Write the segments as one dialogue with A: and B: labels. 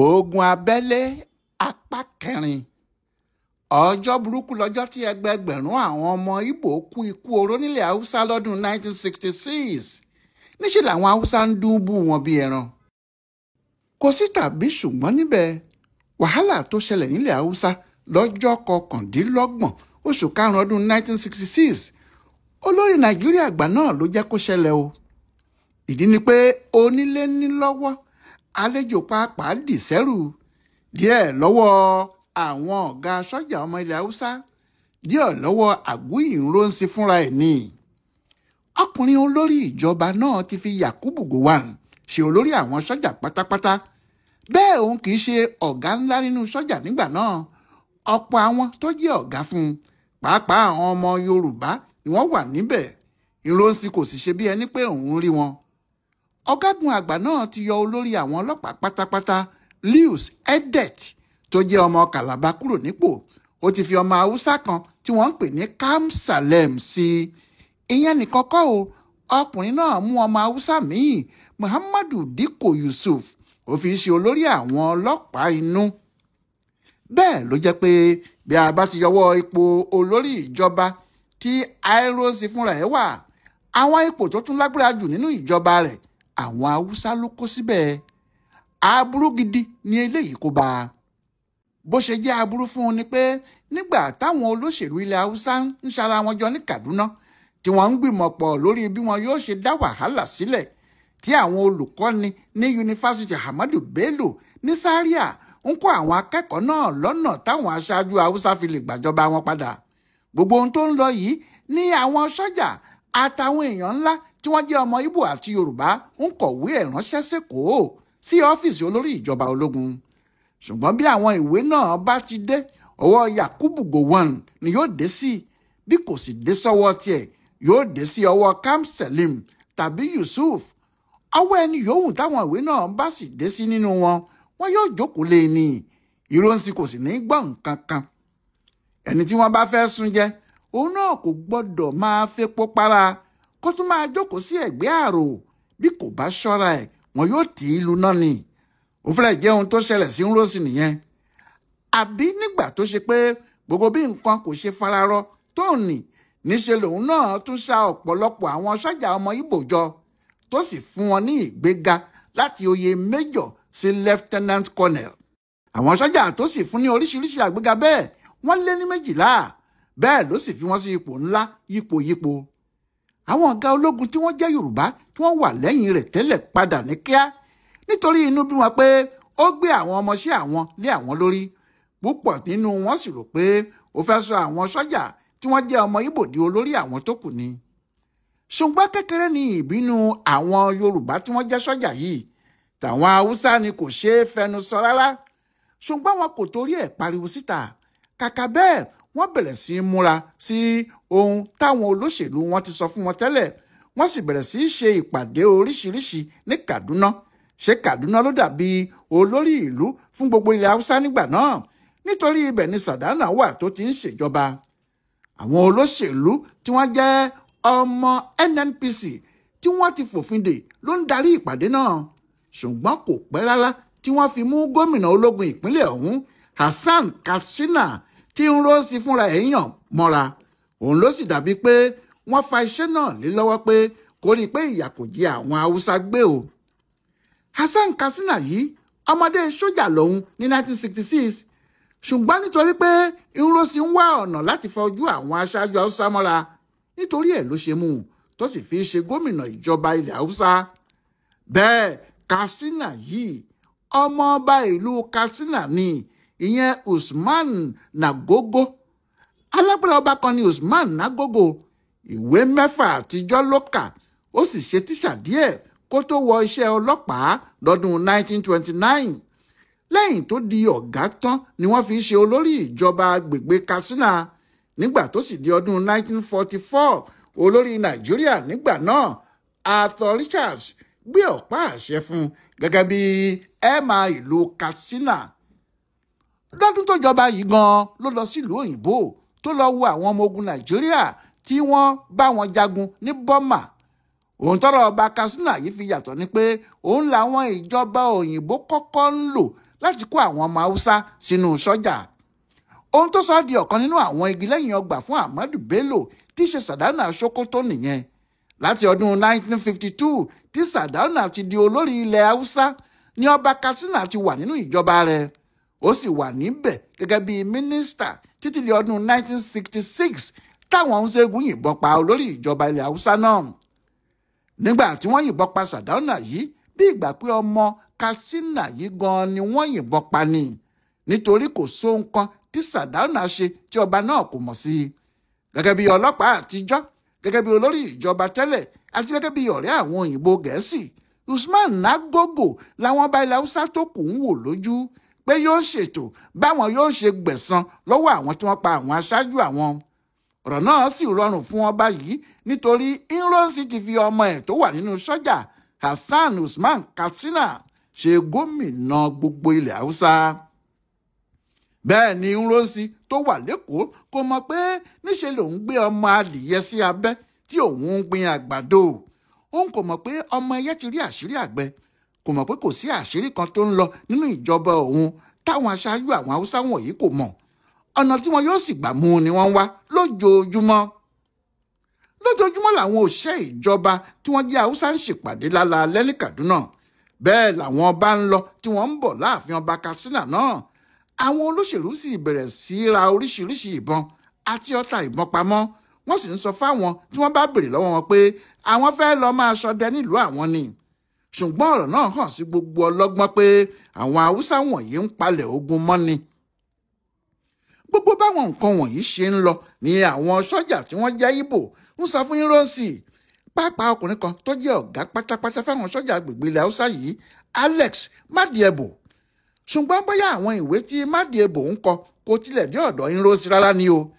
A: Ogun abẹ́lé apá kẹrin. Ọjọ́ burúkú lọ́jọ́ tí ẹgbẹẹgbẹ̀rún àwọn ọmọ Ìgbò kú ikú oró nílẹ̀ Haúsá lọ́dún 1966. Níṣẹ́ làwọn Haúsá ń dúnbú wọn bí ẹran. Kò sí tàbí ṣùgbọ́n níbẹ̀, wàhálà tó ṣẹlẹ̀ nílẹ̀ Haúsá lọ́jọ́ 29 oṣù karùn-ún ọdún 1966, olórí Nàìjíríà àgbà náà ló jẹ́ kó ṣẹlẹ̀ o. Ìdí ni pé onílé ní lọ́wọ́, àlejò pàápàá dì sẹ́rù díẹ̀ lọ́wọ́ àwọn ọ̀gá sọ́jà ọmọ ilẹ̀ Haúsá, díẹ̀ lọ́wọ́ Àgúyì Nrónsì fúnra ẹ̀ ní. Ọkùnrin olórí ìjọba náà ti fi Yakubu Gowon ṣe olórí àwọn sọ́jà pátápátá. Bẹ́ẹ̀ òun kì í ṣe ọ̀gá ńlá nínú sọ́jà nígbà náà. Ọ̀pọ̀ àwọn tó jẹ́ ọ̀gá fún un, pàápàá àwọn ọmọ Yorùbá ni wọ́n wà níbẹ̀. Nrónsì kò sì ṣe bí ẹni pé òun rí wọn. Ọ̀gágun àgbà náà ti yọ olórí àwọn ọlọ́pàá pátápátá Lewis Edet tó jẹ́ ọmọ Kàlàbà kúrò nípò. Ó ti fi ọmọ Haúsá kan tí wọ́n ń pè ní Kam Salem sí i. Ìyẹn nìkan kọ́ o, ọkùnrin náà mú ọmọ Haúsá míì, Muhammadu Dikko Yusuf, ó fi ṣe olórí àwọn ọlọ́pàá inú. Bẹ́ẹ̀ ló jẹ́ pé bí a bá ti yọwọ́ ipò olórí ìjọba tí Ironsi fúnra ẹ̀ wà, àwọn ipò tó tún lágbára jù nínú ìjọba rẹ̀, àwọn Haúsá ló kó síbẹ̀. Aburú gidi ni eléyìí kó bá a. Bó ṣe jẹ́ aburú fún un ni pé nígbà táwọn olóṣèlú ilẹ̀ Haúsá ń ṣara wọn jọ ní Kaduna, tí wọ́n ń gbìmọ̀ pọ̀ lórí bí wọn yóò ṣe dá wàhálà sílẹ̀, tí àwọn olùkọ́ni ní yunifásitì Ahmadu Bello ní Zaria ń kó àwọn akẹ́kọ̀ọ́ náà lọ́nà táwọn aṣáájú Haúsá fi lè gbàjọba wọn padà. Gbogbo ohun tó ń lọ yìí ní àwọn sọ́jà àtàwọn èèyàn ńlá tí wọ́n jẹ́ ọmọ Ìgbò àti Yorùbá ń kọ̀wé ẹ̀ ránṣẹ́ sÉkòó sí ọ́fíìsì olórí ìjọba ológun. Ṣùgbọ́n bí àwọn ìwé náà bá ti dé, ọwọ́ Yakubu Gowon ni yóò dé sí. Bí kò sì dé sọ́wọ́ tiẹ̀, yóò dé sí ọwọ́ Kam Salim tàbí Yusuf. Ọwọ́ ẹni yòówù táwọn ìwé náà bá sì dé sí nínú wọn, wọn yóò jókòó lé ní. Ironsi kò sì ní gbọ́ nǹkan kan. Ẹni tí wọ́n bá fẹ́ sún jẹ, òun náà kò gbọ́dọ̀ máa fepo para kó tún máa jókòó sí ẹ̀gbẹ́ àrò. Bí kò bá ṣọ́ra ẹ̀, wọn yóò tì í luná ni. Ó fẹ́rẹ̀ jẹ́ ohun tó ṣẹlẹ̀ sí Nrónsì nìyẹn. Àbí nígbà tó ṣe pé gbogbo bí nǹkan kò ṣe fararọ tó nì, níṣe lòun náà tún ṣa ọ̀pọ̀lọpọ̀ àwọn sọ́jà ọmọ Ìgbò jọ, tó sì fún wọn ní ìgbéga láti oyè major sí lieutenant colonel. Àwọn sọ́jà tó sì fún ní oríṣiríṣi àgbéga bẹ́ẹ̀ wọ́n lé ní 12. Bẹ́ẹ̀ ló sì fi wọ́n sí ipò ńlá yípo yípo. Àwọn ọ̀gá ológun tí wọ́n jẹ́ Yorùbá tí wọ́n wà lẹ́yìn rẹ̀ tẹ́lẹ̀ padà ní kíá, nítorí inú bí wọn pé ó gbé àwọn ọmọọṣẹ́ àwọn lé àwọn lórí. Púpọ̀ nínú wọn sì rò pé ó fẹ́ sọ àwọn sọ́jà tí wọ́n jẹ́ ọmọ Ìgbò di olórí àwọn tó kù ni. Ṣùgbọ́n kékeré ni ìbínú àwọn Yorùbá tí wọ́n jẹ́ sọ́jà yìí. Tàwọn Haúsá ni kò ṣeé fẹnu sọ rárá. Ṣùgbọ́n wọn kò torí ẹ̀ pariwo síta. Kàkà bẹ́ẹ̀, wọ́n bẹ̀rẹ̀ sí í múra sí ohun táwọn olóṣèlú wọn ti sọ fún wọn tẹ́lẹ̀. Wọ́n sì bẹ̀rẹ̀ sí í ṣe ìpàdé oríṣiríṣi ní Kaduna. Ṣé Kaduna ló dàbí olórí ìlú fún gbogbo ilẹ̀ Haúsá nígbà náà? Nítorí ibẹ̀ ni Sàdánà wà tó ti ń ṣèjọba. Àwọn olóṣèlú tí wọ́n jẹ́ ọmọ NNPC tí wọ́n ti fòfin dè ló ń darí ìpàdé náà. Ṣùgbọ́n kò pẹ́ rárá tí wọ́n fi mú gómìnà ológun ìpínlẹ̀ ọ̀hún, Hassan Katsina, tí Nrónsì fúnra ẹ̀ yàn mọ́ra. Òun ló sì dàbí pé wọ́n fa iṣẹ́ náà lé lọ́wọ́ pé kó rí i pé ìyà kò jẹ àwọn Haúsá gbé o. Hassan Katsina yìí ọmọdé sójà lòun ní 1966. Ṣùgbọ́n nítorí pé Nrónsì ń wá ọ̀nà láti fa ojú àwọn aṣáájú Haúsá mọ́ra, nítorí ẹ̀ ló ṣe mú un tó sì fi ṣe gómìnà ìjọba ilẹ̀ Haúsá. Bẹ́ẹ̀ Katsina yìí ọmọọba ìlú Katsina ni, ìyẹn Usman Nagogo. Alágbára ọba kan ni Usman Nagogo. Ìwé 6 àtijọ́ ló kà, ó sì ṣe tíṣà díẹ̀ kó tó wọ iṣẹ́ ọlọ́pàá lọ́dún 1929. Lẹ́yìn tó di ọ̀gá tán ni wọ́n fi ṣe olórí ìjọba agbègbè Katsina. Nígbà tó sì di ọdún 1944, olórí Nàìjíríà nígbà náà, Arthur Richards, gbé ọ̀pá àṣẹ fún un gẹ́gẹ́ bí ẹ̀ma ìlú Katsina. Lọ́dún tó jọba yìí gan-an ló lọ sílùú òyìnbó tó lọ wo àwọn ọmọ ogun Nàìjíríà tí wọ́n bá wọn jagun ní Burma. Òun tọrọ ọba Katsina yìí fi yàtọ̀ ni pé òun làwọn ìjọba òyìnbó kọ́kọ́ ń lò láti kó àwọn ọmọ Haúsá sínú sọ́jà. Ohun tó sọ ọ́ di ọ̀kan nínú àwọn igi lẹ́yìn ọgbà fún Ahmadu Bello tí í ṣe Sardauna Sokoto nìyẹn. Láti ọdún 1952 tí Sardauna ti di olórí ilẹ̀ Haúsá ní ọba Katsina ti wà nínú ìjọba rẹ̀. Ó sì wà níbẹ̀ gẹ́gẹ́ bí mínísítà títí di ọdún 1966 táwọn Nzeogwu yìnbọn pa olórí ìjọba ilẹ̀ Haúsá náà. Nígbà tí wọ́n yìnbọn pa Sardauna yìí, bí ìgbà pé ọmọ Katsina yìí gan-an ni wọ́n yìnbọn pa ni, nítorí kò sóhun kan tí Sardauna ṣe tí ọba náà kò mọ̀ sí. Gẹ́gẹ́ bí ọlọ́pàá àtijọ́, gẹ́gẹ́ bí olórí ìjọba tẹ́lẹ̀ àti gẹ́gẹ́ bí ọ̀rẹ́ àwọn òyìnbó Gẹ̀ẹ́sì, Usman Nagogo làwọn ọba ilẹ̀ Haúsá tó kù ń wò lójú pé yóò ṣètò báwọn yóò ṣe gbẹ̀san lọ́wọ́ àwọn tí wọ́n pa àwọn aṣáájú àwọn. Ọ̀rọ̀ náà sì rọrùn fún ọba yìí nítorí Ironsi ti fi ọmọ ẹ̀ tó wà nínú sọ́jà Hassan Usman Katsina ṣe gómìnà gbogbo ilẹ̀ Haúsá. Bẹ́ẹ̀ ni Ironsi tó wà lẹ́kọ̀ọ́ kò mọ̀ pé níṣe lòun gbé ọmọ adìyẹ sí abẹ́ tí òun ń gbin àgbàdo. Òun kò mọ̀ pé ọmọ ẹyẹ ti rí àṣírí àgbẹ̀, kò mọ̀ pé kò sí àṣírí kan tó ń lọ nínú ìjọba òun táwọn aṣáájú àwọn Haúsá wọ̀nyí kò mọ̀. Ọ̀nà tí wọn yóò sì gbà mú ni wọ́n ń wá lójoojúmọ́. Lójoojúmọ́ làwọn òṣìṣẹ́ ìjọba tí wọ́n jẹ́ Haúsá ń ṣèpàdé lálaalẹ́ ní Kaduna. Bẹ́ẹ̀ làwọn ọba ń lọ tí wọ́n ń bọ̀ láàfin ọba Katsina náà. Àwọn olóṣèlú sì bẹ̀rẹ̀ sí í ra oríṣiríṣi ìbọn àti ọta ìbọn pamọ́. Wọ́n sì ń sọ fáwọn tí wọ́n bá béèrè lọ́wọ́ wọn pé àwọn fẹ́ lọ máa ṣọdẹ nílùú àwọn ni. Ṣùgbọ́n ọ̀rọ̀ náà hàn sí gbogbo ọlọ́gbọ́n pé àwọn Haúsá wọ̀nyí ń palẹ̀ ogun mọ́ ni. Gbogbo báwọn nǹkan wọ̀nyí ṣe ń lọ ni àwọn sọ́jà tí wọ́n jẹ́ Ìgbò ń sọ fún Ironsi. Pàápàá ọkùnrin kan tó jẹ́ ọ̀gá pátápátá fáwọn sọ́jà agbègbè ilẹ̀ Haúsá yìí, Alex Madiebo. Ṣùgbọ́n bóyá àwọn ìwé tí Madiebo ń kọ kò tilẹ̀ dé ọ̀dọ̀ Ironsi rárá ni o,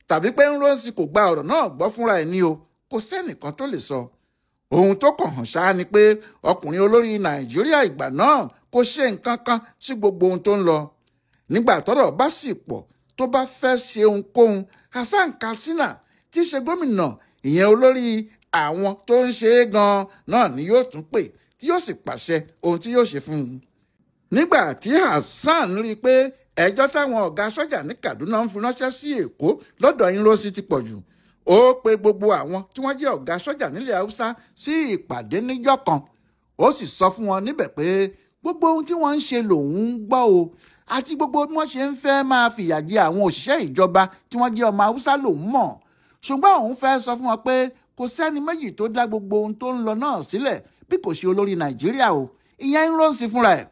A: tàbí pé Ironsi kò gba ọ̀rọ̀ náà gbọ́ fúnra ẹ̀ ni o, kò sẹ́nìkan tó lè sọ. Ohun tó kàn hàn ṣáá ni pé ọkùnrin olórí Nàìjíríà ìgbà náà kò ṣe nǹkan kan sí gbogbo ohun tó ń lọ. Nígbà tọ́rọ̀ bá sì pọ̀ tó bá fẹ́ ṣe ohunkóhun, Hassan Katsina tí í ṣe gómìnà ìyẹn olórí àwọn tó ń ṣe é gan-an náà ni yóò tún pè tí yóò sì pàṣẹ ohun tí yóò ṣe fún un. Nígbà tí Hassan rí i pé ẹjọ́ táwọn ọ̀gá sọ́jà ní Kaduna ń fi ránṣẹ́ sí Èkó lọ́dọ̀ Ironsi ti pọ̀ jù, ó pe gbogbo àwọn tí wọ́n jẹ́ ọ̀gá sọ́jà nílẹ̀ Haúsá sí ìpàdé níjọ́ kan. Ó sì sọ fún wọn níbẹ̀ pé gbogbo ohun tí wọ́n ń ṣe lòun ń gbọ́ o, àti gbogbo bí wọ́n ṣe ń fẹ́ máa fìyà jẹ àwọn òṣìṣẹ́ ìjọba tí wọ́n jẹ́ ọmọ Haúsá lòun mọ̀. Ṣùgbọ́n òun fẹ́ sọ fún wọn pé kò sẹ́ni méjì tó dá gbogbo ohun tó ń lọ náà sílẹ̀ bí kò ṣe olórí Nàìjíríà o, ìyẹn Ironsi fúnra ẹ̀.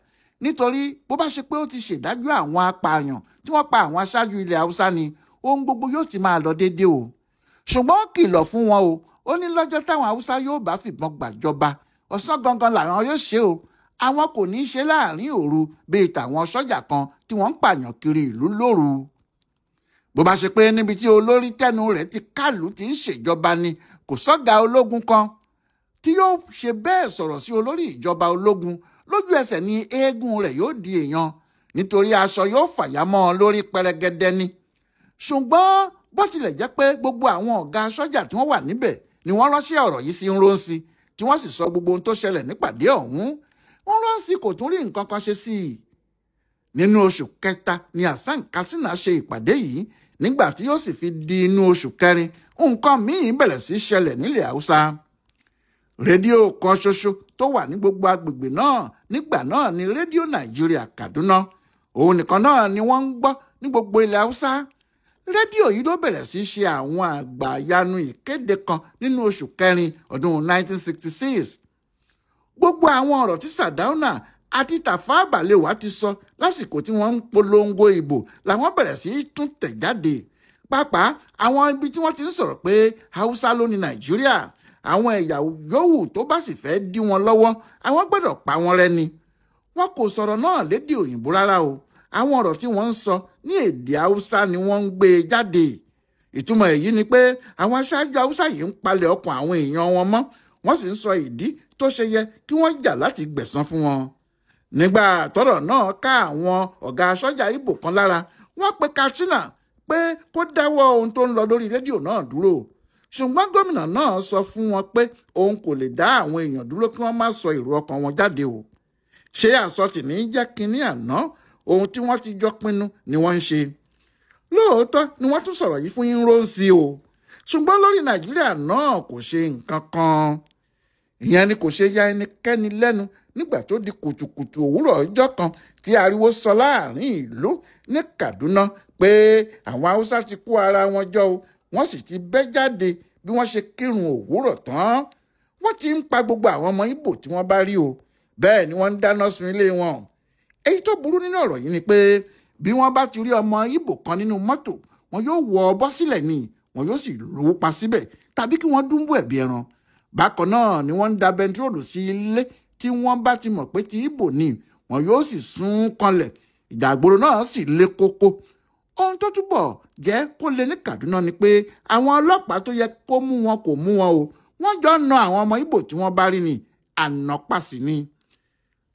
A: Nítorí bó bá ṣe pé ó ti ṣèdájọ́ àwọn apààyàn tí wọ́n pa àwọn aṣáájú ilẹ̀ Haúsá ni, ohun gbogbo yóò ti máa lọ déédéé o. Ṣùgbọ́n ó kìlọ̀ fún wọn o, ó ní lọ́jọ́ táwọn Haúsá yóò bá fìbọn gbàjọba, ọ̀sán gangan làwọn yóò ṣe o. Àwọn kò ní í ṣe láàrin òru bíi tàwọn sọ́jà kan tí wọ́n ń pààyàn kiri ìlú lóru. Bó bá ṣe pé níbi tí olórí tẹnu rẹ̀ ti kálù ti ń ṣèjọba ni, kò sọ́gà ológun kan tí yóò ṣe bẹ́ẹ̀ sọ̀rọ̀ sí olórí ìjọba ológun, lójú ẹsẹ̀ ni eégún rẹ̀ yóò di èèyàn, nítorí aṣọ yóò fàyà mọ́ ọ lórí pẹrẹgẹdẹ ni. Ṣùgbọ́n bó tilẹ̀ jẹ́ pé gbogbo àwọn ọ̀gá sọ́jà tí wọ́n wà níbẹ̀ ni wọ́n ránṣẹ́ ọ̀rọ̀ yìí sí Ironsi, tí wọ́n sì sọ gbogbo ohun tó ṣẹlẹ̀ nípàdé ọ̀hún, Ironsi kò tún rí nǹkan kan ṣe sí i. Nínú oṣù kẹta ni Hassan Katsina ṣe ìpàdé yìí, nígbà tí yóò sì fi di inú oṣù kẹrin, nǹkan míì bẹ̀rẹ̀ sí ṣẹlẹ̀ nílẹ̀ Haúsá. Rédíò kan ṣoṣo tó wà ní gbogbo agbègbè náà nígbà náà ni Rédíò Nàìjíríà Kaduna. Òun nìkan náà ni wọ́n ń gbọ́ ní gbogbo ilẹ̀ Haúsá. Rédíò yìí ló bẹ̀rẹ̀ sí ṣe àwọn àgbàyanu ìkéde kan nínú oṣù kẹrin ọdún 1966. Gbogbo àwọn ọ̀rọ̀ tí Sardauna àti Tafawa Balewa ti sọ lásìkò tí wọ́n ń polongo ìbò làwọn bẹ̀rẹ̀ sí tún tẹ̀ jáde. Pàápàá àwọn ibi tí wọ́n ti ń sọ̀rọ̀ pé Haúsá ló ní Nàìjíríà, àwọn ẹ̀yà yòówù tó bá sì fẹ́ dí wọn lọ́wọ́, àwọn gbọ́dọ̀ pa wọn rẹ́ ni. Wọn kò sọ̀rọ̀ náà lédè òyìnbó rárá o. Àwọn ọ̀rọ̀ tí wọ́n ń sọ ní èdè Haúsá ni wọ́n ń gbé e jáde. Ìtumọ̀ èyí ni pé àwọn aṣáájú Haúsá yìí ń palẹ̀ ọkàn àwọn èèyàn wọn mọ́, wọ́n sì ń sọ ìdí tó ṣe yẹ kí wọ́n jà láti gbẹ̀san fún wọn. Nígbà tọ́rọ̀ náà ká àwọn ọ̀gá sọ́jà Ìgbò kan lára, wọ́n pe Katsina pé kó dáwọ́ ohun tó ń lọ lórí rédíò náà dúró. Ṣùgbọ́n gómìnà náà sọ fún wọn pé òun kò lè dá àwọn èèyàn dúró kí wọ́n má sọ èrò ọkàn wọn jáde o. Ṣé àsọtì ní jẹ́ kinní àná? Ohun tí wọ́n ti jọ pinnu ni wọ́n ń ṣe. Lóòótọ́ ni wọ́n tún sọ̀rọ̀ yìí fún Ironsi o, ṣùgbọ́n lórí Nàìjíríà náà kò ṣe nǹkan kan. Ìyẹn ni kò ṣe ya ẹnikẹ́ni lẹ́nu nígbà tó di kùtùkùtù òwúrọ̀ ọjọ́ kan tí ariwo sọ láàrin ìlú ní Kaduna pé àwọn Haúsá ti kó ara wọn jọ o, wọ́n sì ti bẹ́ jáde bí wọ́n ṣe kírun òwúrọ̀ tán. Wọ́n ti ń pa gbogbo àwọn ọmọ Ìgbò tí wọ́n bá rí o, bẹ́ẹ̀ ni wọ́n ń dáná sun ilé wọn. Èyí tó burú nínú ọ̀rọ̀ yìí ni pé bí wọ́n bá ti rí ọmọ Ìgbò kan nínú mọ́tò, wọn yóò wọ́ ọ bọ́ sílẹ̀ ni, wọn yóò sì lù ú pa síbẹ̀ tàbí kí wọ́n dúnbò ẹ̀bí ẹran. Bákan náà ni wọ́n ń da bẹntiróòlù sí ilé tí wọ́n bá ti mọ̀ pé ti Ìgbò ni, wọn yóò sì sún kanlẹ̀. Ìjà àgbòrò náà sì le koko. Ohun tó túbọ̀ jẹ́ kó le ní Kaduna ni pé àwọn ọlọ́pàá tó yẹ kó mú wọn kò mú wọn o. Wọ́n jọ ń na àwọn ọmọ Ìgbò tí wọ́n bá rí ni, ànàpasì ni.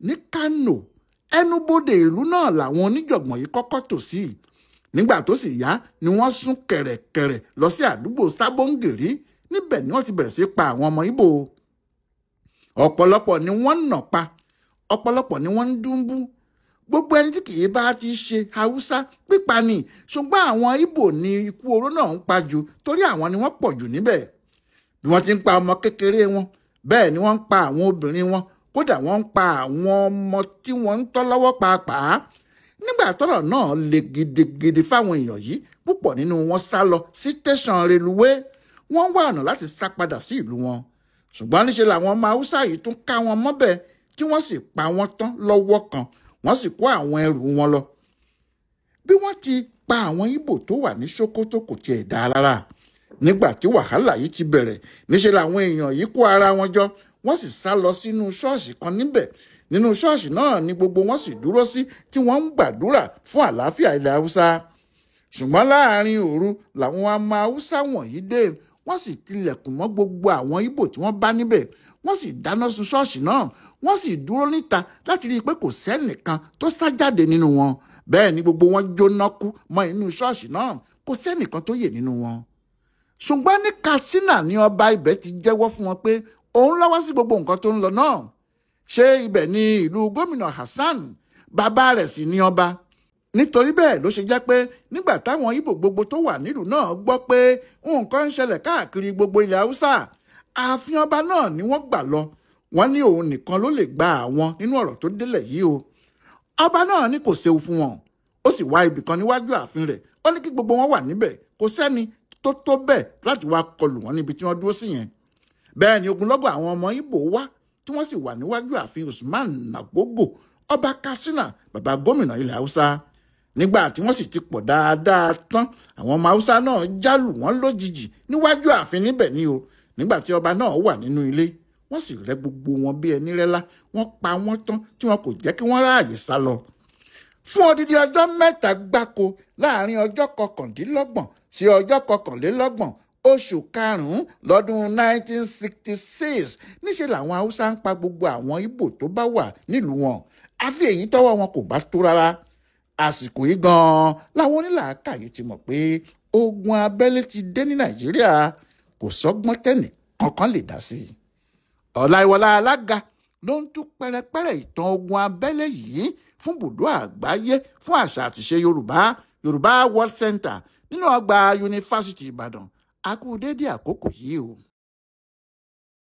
A: Ní Kano, ẹnubodè ìlú náà làwọn oníjọ̀gbọ̀n yìí kọ́kọ́ tò sí. Nígbà tó sì yá ni wọ́n sún kẹ̀rẹ̀kẹ̀rẹ̀ lọ sí àdúgbò Sábóńgìrì. Níbẹ̀ ni wọ́n ti bẹ̀rẹ̀ sí pa àwọn ọmọ Ìgbò. Ọ̀pọ̀lọpọ̀ ni wọ́n ń nà pa, ọ̀pọ̀lọpọ̀ ni wọ́n ń dúnbú. Gbogbo ẹni tí kìí bá ti ṣe Haúsá pípa ni, ṣùgbọ́n àwọn Ìgbò ni ikú oró náà ń pa jù torí àwọn ni wọ́n pọ̀ jù níbẹ̀. Bí wọ́n ti ń pa ọmọ kékeré wọn, bẹ́ẹ̀ ni wọ́n ń pa àwọn obìnrin wọn, kódà wọ́n ń pa àwọn ọmọ tí wọ́n ń tọ́ lọ́wọ́ pàápàá. Nígbà tọ́rọ̀ náà le gidigidi fáwọn èèyàn yìí, púpọ̀ nínú wọn sá lọ sí tẹ̀sán reluwé. Wọ́n wá ọ̀nà láti sá padà sí ìlú wọn, ṣùgbọ́n níṣe làwọn ọmọ Haúsá yìí tún ká wọn mọ́bẹ̀ tí wọ́n sì pa wọ́n tán lọ́wọ́ kan, wọ́n sì kó àwọn ẹrù wọn lọ. Bí wọ́n ti pa àwọn Ìgbò tó wà ní Sókótó kò tiẹ̀ dáa rárá. Nígbà tí wàhálà yìí ti bẹ̀rẹ̀, níṣe làwọn èèyàn yìí kó ara wọn jọ, wọ́n sì sá lọ sínú ṣọ́ọ̀ṣì kan níbẹ̀. Nínú ṣọ́ọ̀ṣì náà ni gbogbo wọn sì dúró sí tí wọ́n ń gbàdúrà fún àlàáfíà ilẹ̀ Haúsá. Ṣùgbọ́n láàrin òru làwọn ọmọ Haúsá wọ̀nyí dé, wọ́n sì tilẹ̀kùn mọ́ gbogbo àwọn Ìgbò tí wọ́n bá níbẹ̀. Wọ́n sì dáná sun ṣọ́ọ̀ṣì náà, wọ́n sì dúró níta láti rí i pé kò sẹ́nìkan tó sá jáde nínú wọn. Bẹ́ẹ̀ ni gbogbo wọn jóná kú mọ́ inú ṣọ́ọ̀ṣì náà, kò sẹ́nìkan tó yè nínú wọn. Ṣùgbọ́n ní Katsina ni ọba ibẹ̀ ti jẹ́wọ́ fún wọn pé òun lọ́wọ́ sí gbogbo nǹkan tó ń lọ náà. Ṣé ibẹ̀ ni ìlú gómìnà Hassan, bàbá rẹ̀ sì ní ọba. Nítorí bẹ́ẹ̀ ló ṣe jẹ́ pé nígbà táwọn Ìgbò gbogbo tó wà nílùú náà gbọ́ pé nǹkan ń ṣẹlẹ̀ káàkiri gbogbo ilẹ̀ Haúsá, ààfin ọba náà ni wọ́n gbà lọ. Wọ́n ní òun nìkan ló lè gba àwọn nínú ọ̀rọ̀ tó délẹ̀ yìí o. Ọba náà ní kò séwu fún wọn, ó sì wá ibì kan níwájú ààfin rẹ̀, ó ní kí gbogbo wọn wà níbẹ̀, kò sẹ́ni tó tó bẹ́ẹ̀ láti wá kọlù wọn níbi tí wọ́n dúró sí yẹn. Bẹ́ẹ̀ ni ogunlọ́gọ̀ àwọn ọmọ Ìgbò wá tí wọ́n sì wà níwájú ààfin Usman Nagogo, ọba Katsina, bàbá gómìnà ilẹ̀ Haúsá. Nígbà tí wọ́n sì ti pọ̀ dáadáa tán, àwọn ọmọ Haúsá náà jálù wọ́n lójijì níwájú ààfin níbẹ̀ ni o. Nígbà tí ọba náà wà nínú ilé, wọ́n sì rẹ́ gbogbo wọn bí ẹni rẹ́lá, wọ́n pa wọ́n tán tí wọn kò jẹ́ kí wọ́n ráàyè sá lọ. Fún odidi ọjọ́ 3 gbáko láàrin ọjọ́ 29 sí ọjọ́ 21 oṣù karùn-ún lọ́dún 1966, níṣe làwọn Haúsá ń pa gbogbo àwọn Ìgbò tó bá wà nílùú wọn, àfi èyí tọ́wọ́ wọn kò bá tó rárá. Àsìkò yìí gan-an làwọn onílàákàyè ti mọ̀ pé ogun abẹ́lé ti dé ní Nàìjíríà, kò sọ́gbọ́n tẹ́nì kankan lè dá sí i. Ọláìwọlá Alága ló ń tú pẹ́rẹpẹ́rẹ ìtàn ogun abẹ́lé yìí fún bùdó àgbáyé fún àṣà àtìṣe Yorùbá, Yorùbá World Center nínú ọgbà Yunifásítì Ìbàdàn. A kú dédé àkókò yìí o.